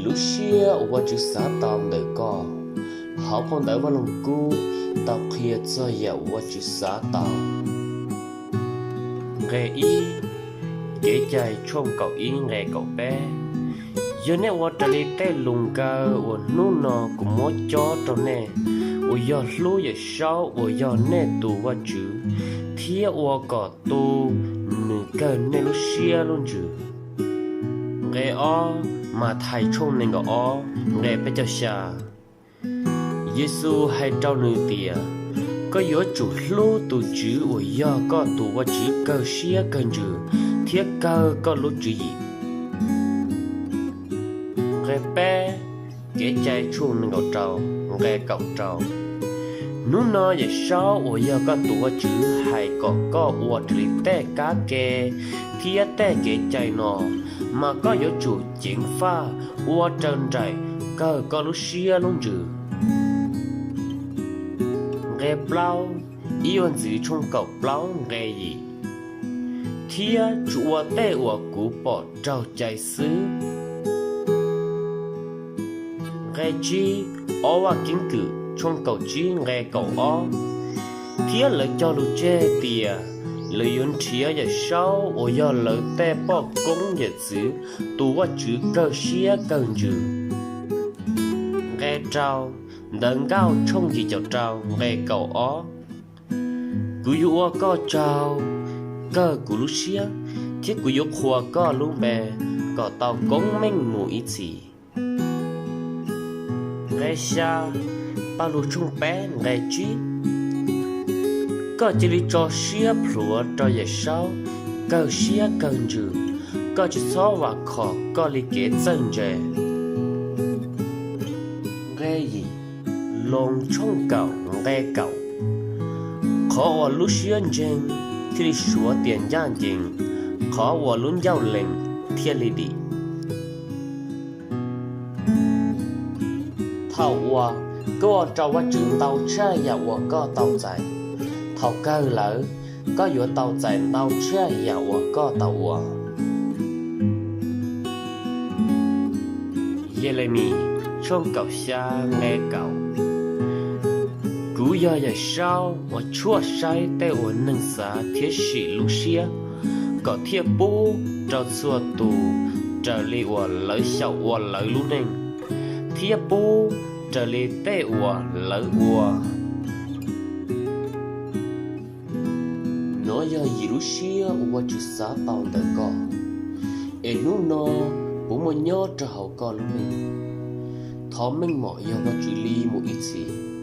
Lub siab uas Vajtswv xav tau ntawm koj. Hauv phau ntawv Vaj Lug Kub tau qhia txog yam uas Vajtswv xav tau. Nqe ib, Kev cai tshooj kaum ib nqe kaum peb: Yog nej ua raws li tej lus nkawd uas hnub no kuv muab cob rau nej, uas yog hlub Yawmsaub uas yog nej tus Vajtswv, thiab ua kom tu nws kawg nej lub siab lub ntsws. Nqe ob, Mathais tshooj nees nkaum ob nqe peb caug xya: Yexus hais rau nws tias, koj yuav tsum hlub tus Tswv uas yog koj tus Vajtswv kawg siab kawg ntsws thiab kawg koj lub tswv yim. Nqe peb, Kev cai tshooj nees nkaum rau nqe kaum rau: Hnub no Yawmsaub uas yog koj tus Vajtswv hais kom koj ua raws li tej kab ke thiab tej kev cai no, mas koj yuav tsum ceev faj ua raws nraim kawg koj lub siab lub ntsws. Nqe plaub, Ib Vaj ntxwv tshooj kaum plaub nqe yim: Thiab tsuas ua tej uas kuv pom raug cai xwb. Nqe tsib, Ob Vaj Keeb kwm tshooj kaum tsib nqe kaum ob: Thiab lawv cog lus tseg tias lawv yuav nrhiav Yawmsaub uas yog lawv tej poj koob yawm txwv tus Vajtswv kawg siab kawg ntsws. Nqe rau, Ntawv Nkauj tshooj yim caum rau nqe kaum ob: Kuv yuav ua koj tsaug kawg kuv lub siab, thiab kuv yuav qhuas koj lub npe kom tau koob meej mus ib txhis. Nqe xya, Paj Lug tshooj peb nqe tsib: Koj cia li tso siab plhuav rau Yawmsaub kawg siab kawg ntsws, koj tsis txhob vam khom koj li kev txawj ntse. Nqe yim, Loos tshooj kaum nqe kaum: Qhov uas lub siab ntseeg thiaj li suav tias ncaj ncees, qhov uas lub ncauj lees thiaj li dim. Thaum uas koj ua rau Vajtswv ntau tshaj yam uas koj tau txais, thaum kawg lawm koj yuav tau txais ntau tshaj yam uas koj tau ua. Yelemis tshooj kaum xya nqe kaum: Kuv yog Yawmsaub uas tshuaj saib tej uas neeg xav thiab sim lub siab, kom thiaj pub rau txhua tus raws li uas lawv xyaum ua lawv lub neej, thiab pub raws li tej uas lawv ua. Nov yog yim lub siab uas Vajtswv xav tau ntawm koj, es hnub no puas muaj nyob rau hauv koj lub neej? Thov meej mom yog Vajtswv li mus ib txhis.